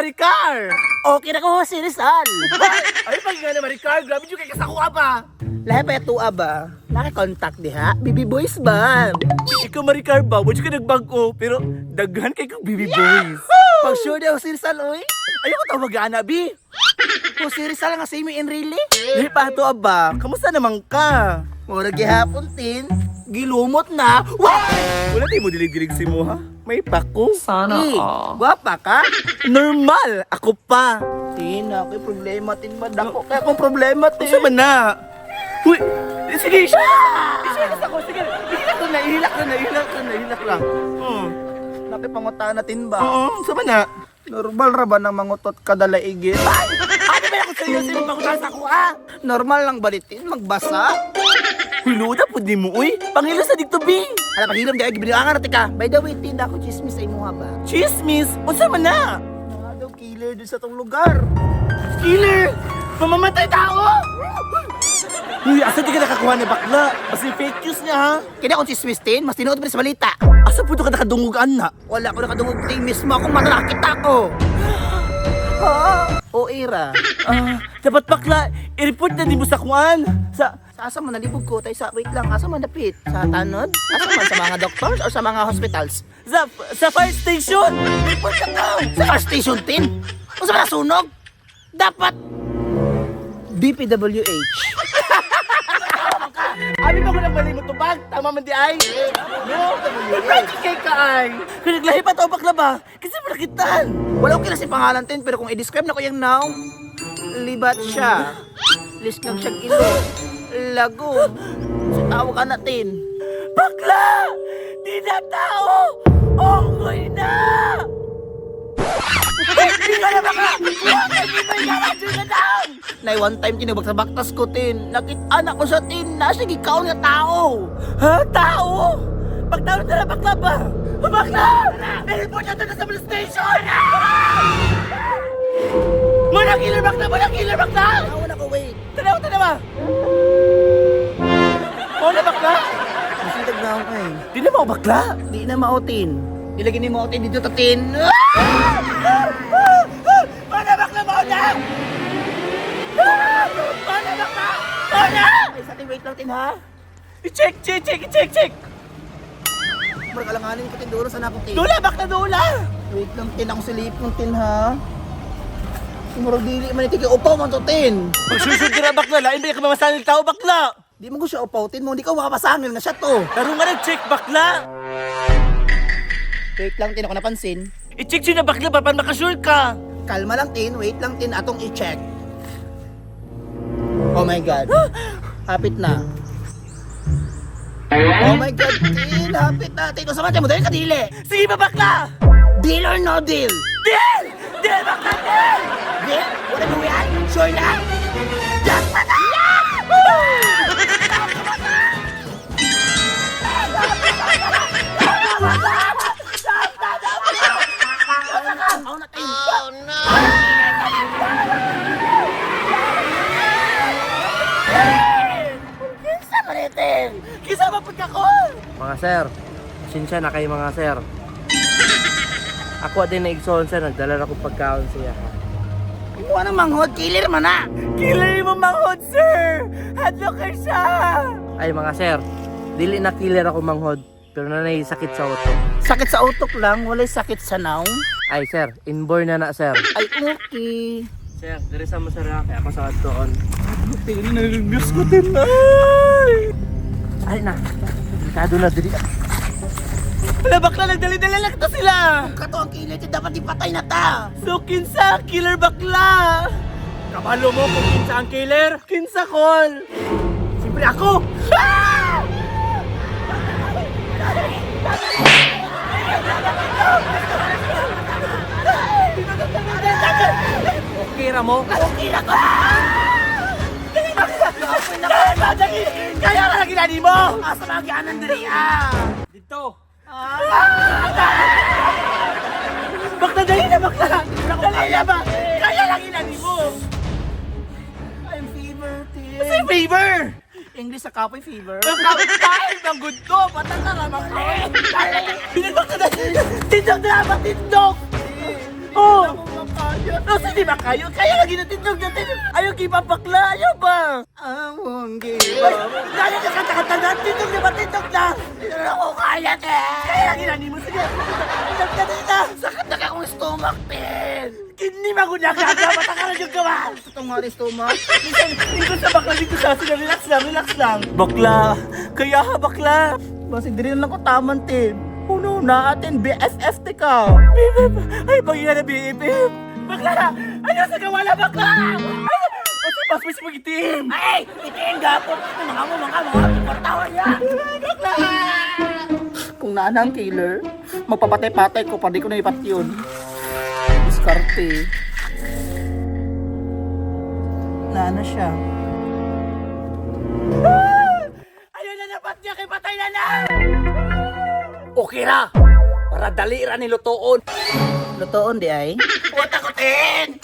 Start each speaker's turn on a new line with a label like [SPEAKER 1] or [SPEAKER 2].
[SPEAKER 1] Maricar?
[SPEAKER 2] Okay na ko, Jose Rizal.
[SPEAKER 1] Ay, pag nga na Maricar, grabe yung kay kasakuha pa.
[SPEAKER 2] Lahi pa tuwa ba? Naki-contact diha? BB Boys ba?
[SPEAKER 1] Ikaw Maricar ba, wala ka nagbago, pero daghan kay kong BB Boys.
[SPEAKER 2] Pag sure daw Jose Rizal, oy.
[SPEAKER 1] Ayoko tawagaan na, bi.
[SPEAKER 2] Jose Rizal nga same in really.
[SPEAKER 1] Lahi pa ato ba? Kamusta naman ka?
[SPEAKER 2] Mura gihapon tin. Gilumot na. Wah!
[SPEAKER 1] Wala tayo mo dilig-dilig si mo, ha? May pako.
[SPEAKER 3] Sana
[SPEAKER 2] Eh,
[SPEAKER 3] all.
[SPEAKER 2] gwapa ka?
[SPEAKER 1] Normal! Ako pa.
[SPEAKER 2] Tin, ako'y problema tin ba? Dako kaya akong problema tin.
[SPEAKER 1] Unsa man na? Uy! Sige, siya! Isilas ako, sige. Ihilak ko na, ihilak ko na, ihilak ko na, ihilak lang. Oo.
[SPEAKER 2] Nakipangutaan na tin ba?
[SPEAKER 1] Oo, unsa man na?
[SPEAKER 2] Normal ra ba nang mangutot kada laigit?
[SPEAKER 1] Ano ba ako sa'yo? Sino ba sa ako, ah?
[SPEAKER 2] Normal lang balitin, magbasa.
[SPEAKER 1] Hiluda po di mo, uy. Pangilo sa dito, bi.
[SPEAKER 2] Ala, paghilom di ay gibilangan na ka. By the way, tin, ako chismis sa imuha ba?
[SPEAKER 1] Chismis! Unsa man na?
[SPEAKER 2] Mga daw killer dun sa tong lugar.
[SPEAKER 1] Killer! Mamamatay tao! Uy, asa di ka nakakuha ni bakla? Basta yung fake news niya, ha?
[SPEAKER 2] Kaya akong chismis tin, mas tinuod pa rin sa balita.
[SPEAKER 1] Asa po ka nakadungog, ana?
[SPEAKER 2] Wala ko nakadungog tin, mismo akong mata nakita ko. O era,
[SPEAKER 1] Ah, dapat bakla, i-report na din mo sa kuan. Sa,
[SPEAKER 2] sa asa man nalibog ko tayo sa wait lang, asa man napit? Sa tanod? Asa man sa mga doctors or sa mga hospitals?
[SPEAKER 1] sa fire station! Report ka ka!
[SPEAKER 2] Sa fire station tin? Unsa man nasunog? Dapat DPWH.
[SPEAKER 1] Abi ba ko lang balay mo tubag? Tama man di ay? No, Nag-practice kay ka ay. Kung naglahi pa tao bakla ba? Kasi malakitan.
[SPEAKER 2] Wala ko kila si pangalan tin, pero kung i-describe na ko yung now, libat siya. Liskag siyang ilo. Lago. Sa tawag ka natin.
[SPEAKER 1] Bakla! Di na tao! Unggoy na! Hindi ka na bakla! Hindi ka na ka down!
[SPEAKER 2] Nay, one time tinubag sa baktas ko tin. Nakit-anak ko sa tin. Nasa gikaon nga tao.
[SPEAKER 1] Ha? Tao? Pagtao na na bakla ba? Bakla! I-report na to sa police station! Muna killer bakla! Muna killer bakla!
[SPEAKER 2] Tawa na ko, wait.
[SPEAKER 1] Tanaw, tanaw! Muna bakla!
[SPEAKER 2] Masitag na ako eh.
[SPEAKER 1] Di na mo bakla!
[SPEAKER 2] Di na mautin. Ilagay ni mautin dito ta tin.
[SPEAKER 1] Muna bakla! Muna! Muna bakla! Muna!
[SPEAKER 2] Ay, sa tin, wait lang tin ha.
[SPEAKER 1] I-check, check, check, check, check!
[SPEAKER 2] Murag alanganin ko tin dulo sa nakong tin.
[SPEAKER 1] Dula, bakla, dula!
[SPEAKER 2] Wait lang tin, ako silip ng tin ha. Murag dili man iti kay upaw man to tin.
[SPEAKER 1] Magsusod ka na bakla, lain ba yung kamamasangil tao bakla?
[SPEAKER 2] Di mo ko siya upaw tin mo, di ka makapasangil nga siya to.
[SPEAKER 1] Laro nga nag-check bakla!
[SPEAKER 2] Wait lang tin, ako napansin.
[SPEAKER 1] I-check siya na bakla ba, para makasure ka?
[SPEAKER 2] Kalma lang tin, wait lang tin, atong i-check. Oh my God. Hapit na. Oh my God, tin, hapit na. Tin, usapan tayo mo, dahil kadili.
[SPEAKER 1] Sige ba bakla?
[SPEAKER 2] Deal or no deal?
[SPEAKER 1] Deal! Deal bakla, deal!
[SPEAKER 2] Deal? Wala mo yan? Sure na? Jackpot na!
[SPEAKER 1] Kisa mapagkakol!
[SPEAKER 4] Mga sir, pasensya na kayo mga sir. Ako din na igsoon sir, nagdala na akong pagkaon siya. Ha.
[SPEAKER 2] Kumuha ng manghod, killer man na!
[SPEAKER 1] Killer mo manghod, sir! Hadlocker siya!
[SPEAKER 4] Ay mga sir, dili na killer ako manghod, pero nanay sakit sa utok.
[SPEAKER 2] Sakit sa utok lang, walay sakit sa naong.
[SPEAKER 4] Ay sir, inborn na na sir.
[SPEAKER 2] Ay, okay.
[SPEAKER 4] Sir, diri sa mo sir ha, kay ako sa adtoon.
[SPEAKER 1] Tingnan na nilibiyos ko din, ay!
[SPEAKER 4] Ay na, delikado na dili.
[SPEAKER 1] Wala bakla, nagdali-dali lang to sila!
[SPEAKER 2] Kato ang killer, tin, dapat ipatay na ta!
[SPEAKER 1] So kinsa, killer bakla!
[SPEAKER 4] Kabalo mo kung kinsa ang killer?
[SPEAKER 1] Kinsa call!
[SPEAKER 4] Siyempre ako! Okay ra mo?
[SPEAKER 2] Okay na ko!
[SPEAKER 1] Kaya ka lang ginani mo!
[SPEAKER 2] Asa mga gianan diri ah!
[SPEAKER 4] Dito!
[SPEAKER 1] Bakla, dali na bakla! Dali na ba? Kaya lang ginani mo!
[SPEAKER 2] I'm fever, tin.
[SPEAKER 1] Kasi favor!
[SPEAKER 2] English sa kapoy fever.
[SPEAKER 1] Time ang good to! Patang na ramang ko! Binag bakla na! Tindog na ba? Tindog! Oh! No, sige ba kayo? Kaya lagi natin natin. Ayaw kipapakla, ayaw ba?
[SPEAKER 2] I won't give
[SPEAKER 1] Ay,
[SPEAKER 2] up.
[SPEAKER 1] dali ka kanta-kanta na, tindog na ba, tindog na?
[SPEAKER 2] Hindi na ako kaya, Ten!
[SPEAKER 1] Kaya lagi na nimo, sige. Tindog na, tindog na.
[SPEAKER 2] Sakit na akong stomach, Ten!
[SPEAKER 1] Kini magunagaga, mata ka na yung gawa.
[SPEAKER 2] Ito nga rin stomach.
[SPEAKER 1] Minsan, dito sa bakla, dito sa sila, relax lang, relax lang. Bakla, kaya ha, bakla.
[SPEAKER 2] Basta diri na lang ko taman, Ten. Uno na atin, BFF te ka.
[SPEAKER 1] BFF, ay, pangina na BFF. Bakla, ayaw sa gawa na, bakla. Ay, o si Paspas magitim.
[SPEAKER 2] Ay! Itiin gapon! Mga mo, mga mga, portawan niya!
[SPEAKER 1] Bakla!
[SPEAKER 2] Kung naan ang killer, magpapatay-patay ko, pwede ko na ipat yun. Diskarte. Naana siya.
[SPEAKER 1] Ayaw na napat niya, kay patay na na!
[SPEAKER 4] Okay ra. Para dali ra ni lutoon.
[SPEAKER 2] Lutoon di ay?
[SPEAKER 1] Wata ko, Ten!